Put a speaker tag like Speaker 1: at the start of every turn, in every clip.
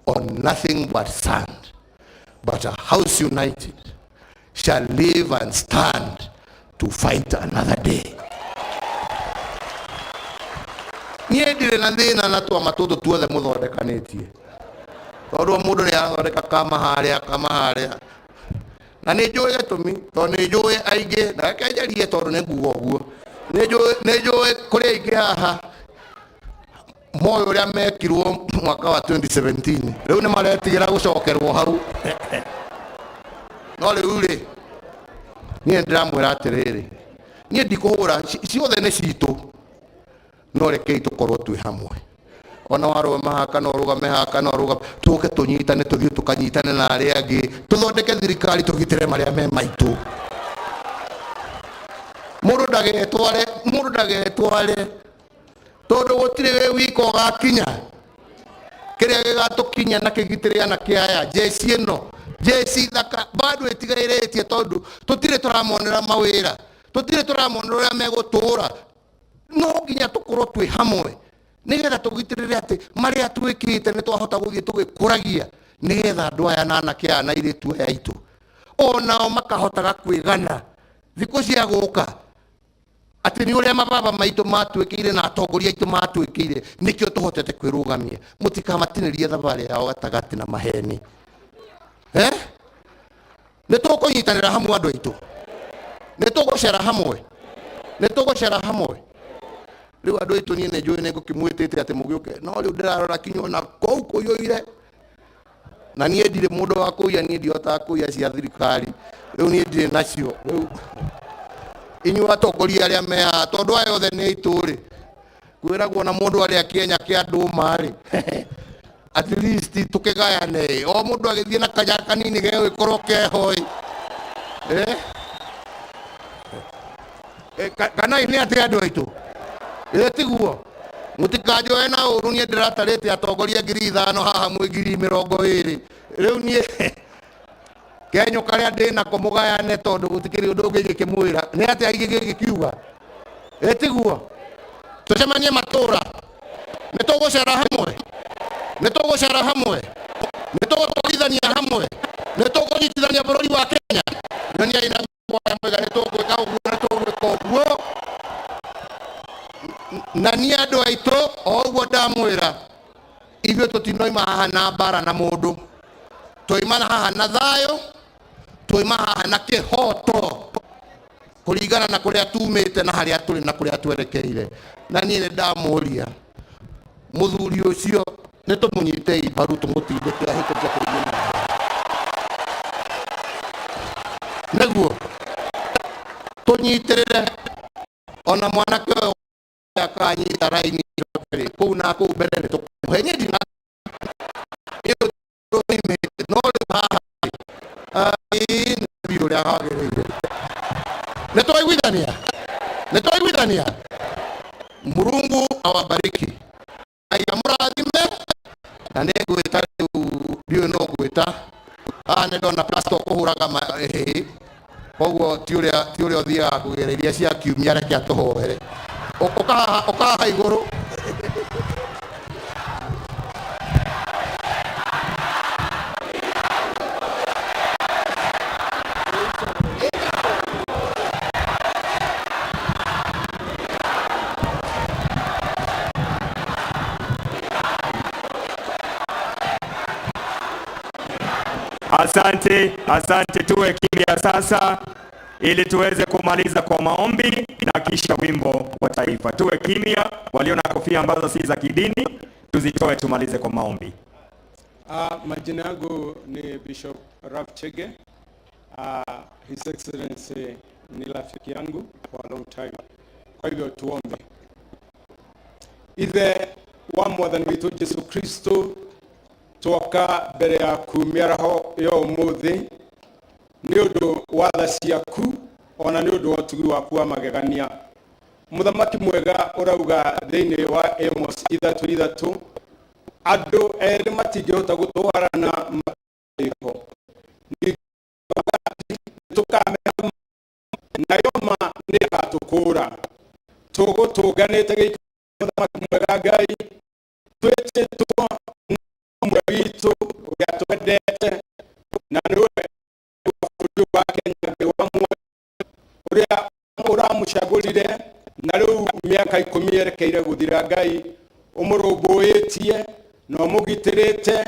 Speaker 1: on nothing but sand. But a house united shall live and stand to fight another day. Niĩ ndirĩ na thĩna na twama tũtũ tuothe mũthondekanĩtie, tondũ o mũndũ nĩ arathondeka kama harĩa kama harĩa, na nĩ njũĩ gĩtũmi, tondũ nĩ njũĩ aingĩ, na reke njarie tondũ nĩ nguga ũguo, nĩ njũĩ kũrĩ aingĩ haha moĩ ũrĩa mekirwo mwaka wa 2017, rĩu nĩ maretigĩra gũcokerwo hau. No rĩu rĩ, niĩ ndĩramwĩra atĩrĩrĩ, niĩ ndikũhũra ciothe nĩ citũ, no rekei tũkorwo twĩ hamwe. Ona warũgama haha kana ũrũgame haha kana ũrũgame, tũke tũnyitane, tũthiĩ tũkanyitane na arĩa angĩ, tũthondeke thirikari, tũgitĩre marĩa me maitũ. Mũndũ ndagetware, mũndũ ndagetware, tondũ gũtirĩ wĩ wika ũgakinya kĩrĩa gĩgatũkinya na kĩgitĩre anake aya. Jeci ĩno, jeci thaka bado ĩtigairĩtie, tondũ tũtirĩ tũramonera mawĩra, tũtirĩ tũramonera ũrĩa megũtũra. No nginya tũkorwo twĩ hamwe nĩgetha tũgitĩrĩre atĩ marĩa twĩkĩte nĩ twahota gũthiĩ tũgĩkũragia, nĩgetha andũ aya na anake aya na airĩtu aya aitũ onao makahotaga kwĩgana thikũ cia gũka, atĩ nĩ ũrĩa mababa maitũ matwĩkĩire na atongoria aitũ matwĩkĩire, nĩkĩo tũhotete kwĩrũgamia. Mũtikamatinĩrie thabarĩ yao gatagatĩ na maheni. Eh? Nĩ tũkũnyitanĩra hamwe andũ aitũ, nĩ tũgũcera hamwe, nĩ tũgũcera hamwe. Rĩu andũ aitũ, niĩ nĩ njũĩ nĩ ngũkĩmwĩtĩte atĩ mũgĩũke, no rĩu ndĩrarora kinya ona kũu kũiyũire, na niĩ ndirĩ mũndũ wa kũiya, niĩ ndihotaga kũiya cia thirikari, rĩu niĩ ndirĩ nacio. Rĩu inyuĩ atongoria arĩa me haha, tondũ aya othe nĩ aitũ rĩ, kwĩragwo na mũndũ arĩa kĩenya kĩa ndũma rĩ, at least tũkĩgayane, o mũndũ agĩthiĩ na kanya kanini gegũgĩkorwo keho ĩ. Eh? Kana nĩ atĩ andũ aitũ, ĩ tiguo? Mũtikanjoe na ũru, niĩ ndĩratarĩte atongoria 5,000 haha, mwĩ 20,000. Rĩu niĩ kenyũ karĩa ndĩ nako mũgayane, tondũ gũtikĩrĩ ũndũ ũngĩ ingĩkĩmwĩra. Nĩ atĩa ingĩgĩkiuga? Ĩ tiguo? Tũcemanie matũra, nĩ tũgũcera hamwe, nĩ tũgũcera hamwe, nĩ tũgũtwarithania hamwe, nĩ tũkũnyitithania bũrũri wa Kenya. Nyoniai na guoko mwega, nĩ tũgwĩka ũguo, nĩ tũgwĩka ũguo. Na niĩ andũ aitũ, o ũguo ndamwĩra, ithuĩ tũtinoima haha na mbara na mũndũ, twaima haha na thayũ, twaima haha na kĩhoto, kũringana na kũrĩa tumĩte na harĩa tũrĩ na kũrĩa twerekeire. Na niĩ nĩ ndamũria mũthuri ũcio, nĩ tũmũnyitei mbaru, tũmũtindĩke ahĩtũke bũrũri, nĩguo tũnyitĩrĩre ona mwanake ũyũ akanyita raini rĩ kũu na kũu mbere, nĩ tũkũmũhe. Niĩ ndina rũimĩte, no rĩu haha nĩ biũ ũrĩa wagĩrĩire. Nĩ twaiguithania, nĩ twaiguithania. Murungu awabariki, Ngai amũrathime. Na nĩ ngwĩta rĩu, ndiũĩ no ngwĩta haha, nĩ ndona pastor kũhũraga ĩhĩ, koguo ti ũrĩa ũthiaga kũgĩra iria cia kiumia, reke atũhoere. Ũka haha, ũka haha igũrũ.
Speaker 2: Asante, asante. Tuwe kimya sasa ili tuweze kumaliza kwa maombi na kisha wimbo wa taifa. Tuwe kimya, walio na kofia ambazo si za kidini tuzitoe, tumalize kwa maombi.
Speaker 3: Majina yangu ni Bishop Ralph Chege. His Excellency ni rafiki yangu for a long time. Kwa hivyo tuombe. Ithe wa Mwathani witũ Jesu Kristo, twoka mbere yaku mĩaraho ya ũmũthĩ nĩ ũndũ wa tha ciaku ona nĩ ũndũ wa ũtugi waku wa magegania. Mũthamaki mwega, ũrauga thĩinĩ wa Amos 3:3, andũ erĩ matingĩhota gũtwarana matarĩko. Tũkamenya nayo ma nĩ ĩgatũkũra. Tũgũtũnganĩte gĩikaro, mũthamaki mwega Ngai, twĩtĩtwo nĩ ũmwe witũ. Wamũcagũrire na rĩu mĩaka 10 yerekeire gũthira. Ngai, ũmũrũmbũĩtie na ũmũgitĩrĩte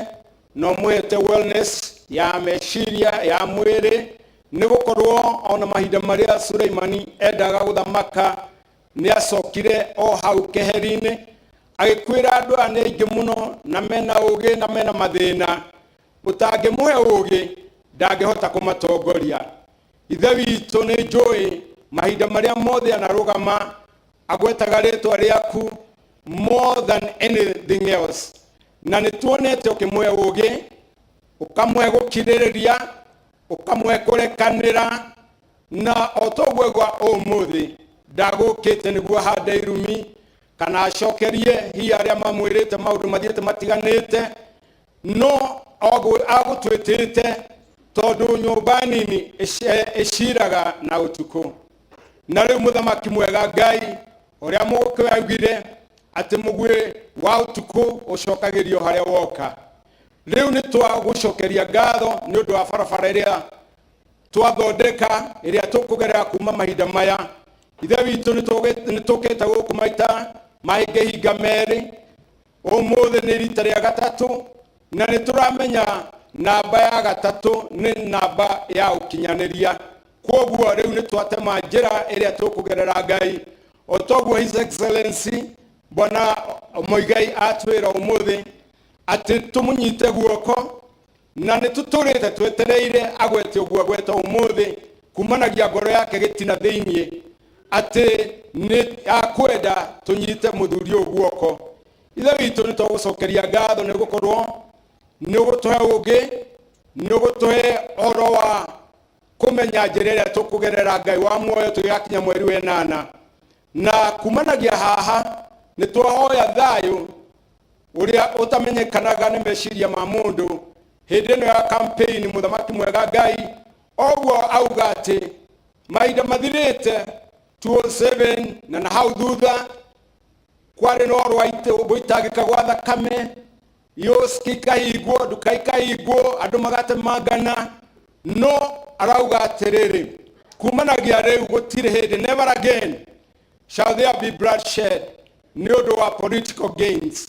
Speaker 3: na ũmũhete wellness ya meciria, ya mwĩrĩ, nĩ gũkorwo ona mahinda marĩa Suleimani endaga gũthamaka nĩ acokire o hau keheri-inĩ agĩkwĩra andũ aya nĩ aingĩ mũno na mena ũgĩ na mena mathĩna, ũtangĩmũhe ũgĩ ndangĩhota kũmatongoria. Ithe witũ, nĩ njũĩ mahinda marĩa mothe anarũgama agwetaga rĩtwa rĩaku more than anything else, na nĩ tuonete ũkĩmũhe ũgĩ, ũkamũhe gũkirĩrĩria, ũkamũhe kũrekanĩra, na o toguo gwa ũmũthĩ ndagũkĩte nĩguo hande irumi kana acokerie hihi arĩa mamwĩrĩte maũndũ mathiĩte matiganĩte, no agũtwĩtĩte tondũ nyũmba nini ĩciraga na ũtukũ. Na rĩu, mũthamaki mwega Ngai, ũrĩa mũgũkũyũ augire atĩ mũguĩ wa ũtukũ ũcokagĩrio harĩa woka, rĩu nĩ twagũcokeria ngatho nĩ ũndũ wa barabara ĩrĩa twathondeka, ĩrĩa tũkũgerera kuma mahinda maya. Ithe witũ, nĩ tũkĩte gũkũ maita mangĩhinga merĩ, ũmũthĩ nĩ rita rĩa gatatũ, na nĩ tũramenya namba ya gatatũ nĩ namba ya ũkinyanĩria. Kwoguo rĩu nĩ twatema njĩra ĩrĩa tũkũgerera. Ngai, o toguo His Excellency Bwana Muigai atwĩra ũmũthĩ atĩ tũmũnyite guoko, na nĩ tũtũrĩte twetereire agwete ũguo agweta ũmũthĩ kumanagia ngoro yake gĩtina thĩiniĩ atĩ nĩ akwenda tũnyite mũthuri ũyũ guoko. Ithe witũ, nĩ twagũcokeria ngatho nĩ gũkorwo nĩ ũgũtũhe ũngĩ, nĩ ũgũtũhe ũhoro wa kũmenya njĩra ĩrĩa tũkũgerera. Ngai wa muoyo, tũgĩgakinya mweri wa ĩnana na kumanagia haha nĩ twahoya thayũ ũrĩa ũtamenyekanaga nĩ meciria ma mũndũ hĩndĩ ĩno ya campaign. Mũthamaki mwega Ngai, oguo auga atĩ mahinda mathirĩte 207 na hau thutha kwarĩ na ũhoro wa gũitangĩka gwa thakame, ioski ikahingwo, nduka ikahingwo, andũ magatemangana, no arauga atĩrĩrĩ, kumanagia rĩu gũtirĩ hĩndĩ, never again shall there be bloodshed nĩ ũndũ wa political gains.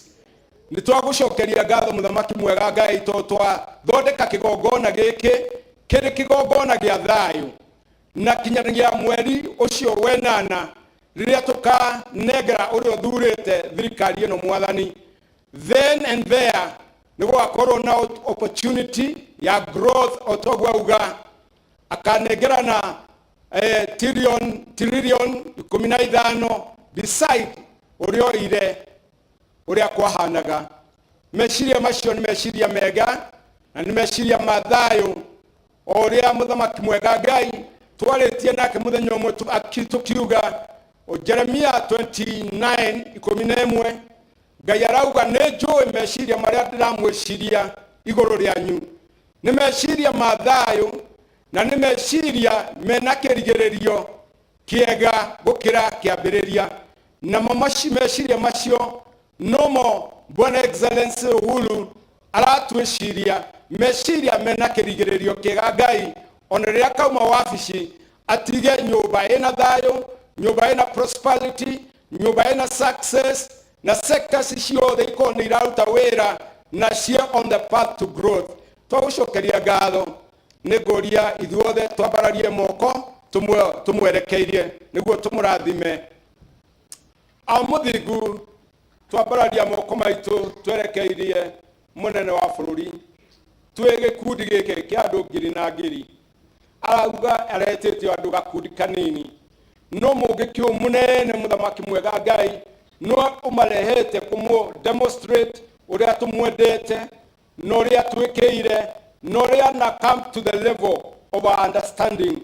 Speaker 3: Nĩ twagũcokeria ngatho, mũthamaki mwega Ngai, tondũ twathondeka kĩgongona gĩkĩ kĩrĩ kĩgongona gĩa thayũ, na kinyagia mweri ũcio wenana rĩrĩa tũkanengera ũrĩa ũthurĩte thirikari ĩno, mwathani, then and there nĩ gũgakorwo na opportunity ya growth, o toguo auga akanengerana trillion trillion 15 beside ũrĩa oire ũrĩa kwahanaga. Meciria macio nĩ meciria mega na nĩ meciria ma thayũ, o ũrĩa mũthamaki mwega Ngai twarĩtie nake mũthenya ũmwe tũkiuga o Jeremia 29:11, Ngai arauga, "Nĩ njũĩ meciria marĩa ndĩramwĩciria igũrũ rĩanyu, nĩ meciria ma thayũ na nĩ meciria mena kĩrigĩrĩrio kĩega gũkĩra kĩambĩrĩria." Namo meciria macio nomo Bwana Excellency Uhuru aratwĩciria, meciria mena kĩrigĩrĩrio kĩega. Ngai, ona rĩrĩa kauma wabici atige nyũmba ĩna thayũ, nyũmba ĩna prosperity, nyũmba ĩna success, na sectors ciothe ikorwo nĩ iraruta wĩra na cie on the path to growth. Twagũcokeria ngatho. Nĩ ngũria ithuothe twambararie moko tũmwerekeirie nĩguo tũmũrathime. O mũthingu, twambararia moko maitũ twerekeirie mũnene wa bũrũri twĩ gĩkundi gĩkĩ kĩa andũ ngiri na ngiri. Arauga aretĩte andũ gakundi kanini, no mũngĩkĩ ũyũ mũnene, mũthamaki mwega Ngai, no ũmarehete kũmũ demonstrate ũrĩa tũmwendete na ũrĩa twĩkĩire na ũrĩa na come to the level of our understanding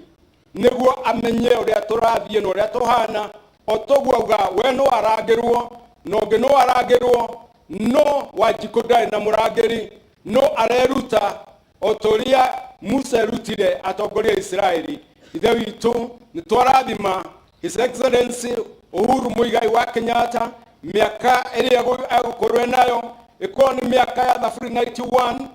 Speaker 3: nĩguo amenye ũrĩa tũrathiĩ na ũrĩa tũhana. O toguo auga we no arangĩrwo na ũngĩ no arangĩrwo, no Wanjikũ ndarĩ na mũrangĩri, no areruta o ta ũrĩa Musa erutire atongoria a Isiraeli. Ithe witũ, nĩ twarathima His Excellency Uhuru Muigai wa Kenyatta. Mĩaka ĩrĩa egũkorwo enayo ĩkorwo nĩ mĩaka ya thaburi 91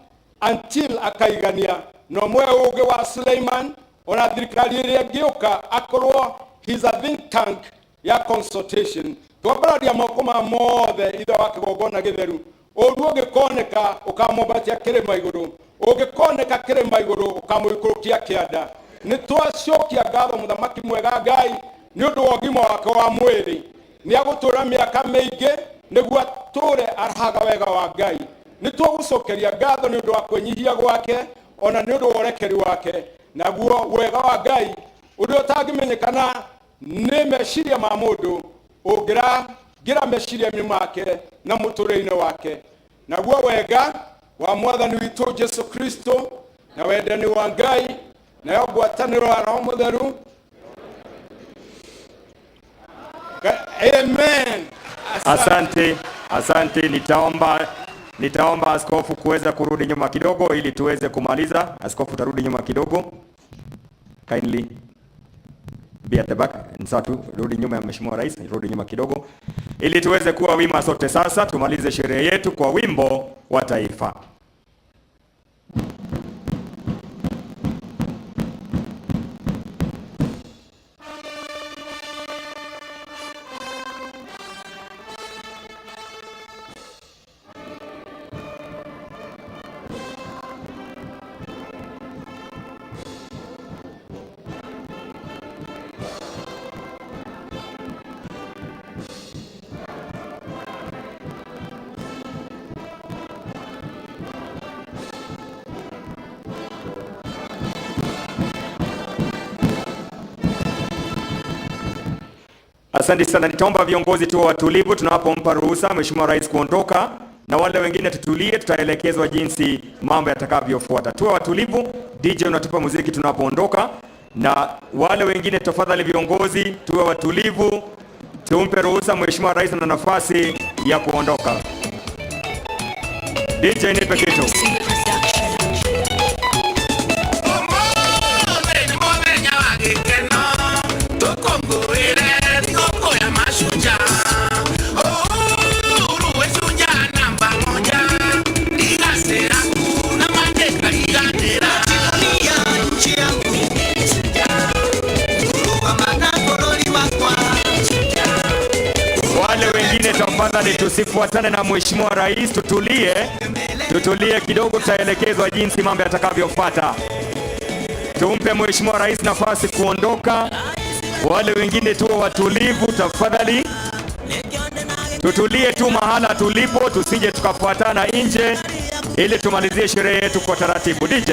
Speaker 3: until akaigania, na ũmwe ũgĩ wa Suleiman, ona thirikari ĩrĩa ĩngĩũka akorwo He's a think tank ya consultation. Twambararia moko ma mothe ithe wa kĩgongona gĩtheru, ũru ũngĩkoneka ũkamwambatia kĩrĩma igũrũ, ũngĩkoneka kĩrĩma igũrũ ũkamũikũrũkia kĩanda. Nĩ twacokia ngatho mũthamaki mwega Ngai nĩ ũndũ wa ũgima wake wa mwĩrĩ. Nĩ agũtũra mĩaka mĩingĩ nĩguo atũre arahaga wega wa Ngai. Nĩ twagũcokeria ngatho nĩ ũndũ wa kwĩnyihia gwake ona nĩ ũndũ wa ũrekeri wake, naguo wega wa Ngai ũrĩa ũtangĩmenyekana nĩ meciria ma mũndũ ũngĩrangĩra meciria-inĩ make na mũtũrĩre-inĩ wake. Naguo wega wa mwathani witũ Jesu Kristo na wendani wa Ngai nayo ngwatanĩro ya Roho Mũtheru. Amen.
Speaker 2: Asante, asante. Nitaomba askofu kuweza kurudi nyuma kidogo ili tuweze kumaliza. Askofu, utarudi nyuma kidogo. Kindly be at the back. Nsatu, rudi nyuma ya Mheshimiwa Rais, rudi nyuma kidogo ili tuweze kuwa wima sote. Sasa tumalize sherehe yetu kwa wimbo wa taifa. Asante sana. Nitaomba viongozi tuwe watulivu tunapompa ruhusa Mheshimiwa Rais kuondoka, na wale wengine tutulie, tutaelekezwa jinsi mambo yatakavyofuata. Tuwe watulivu. DJ unatupa muziki tunapoondoka, na wale wengine tafadhali, viongozi tuwe watulivu, tumpe ruhusa Mheshimiwa Rais na nafasi ya kuondoka. DJ nipe kitu. Wale wengine tafadhali tusifuatane na Mheshimiwa Rais, tutulie, tutulie kidogo, tutaelekezwa jinsi mambo yatakavyofuata. Tumpe Mheshimiwa Rais nafasi kuondoka. Wale wengine tuwe watulivu tafadhali, tutulie tu mahala tulipo, tusije tukafuatana nje, ili tumalizie sherehe yetu kwa taratibu. DJ.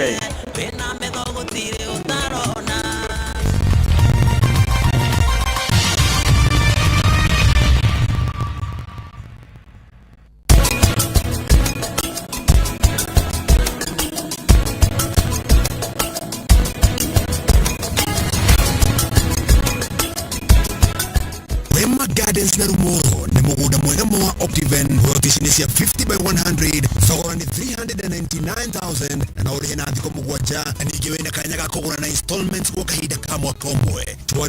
Speaker 4: Wema Gardens na Rumoro nĩ mũgũnda mwega wa Optiven. Ploti ici nĩ cia 50 by 100, thogora nĩ 399,000 na no ũrĩhe na thikũ 7, na ningĩ wĩna kanya ga kũgũra na installments gwa kahinda ka mwaka ũmwe. Twarĩrie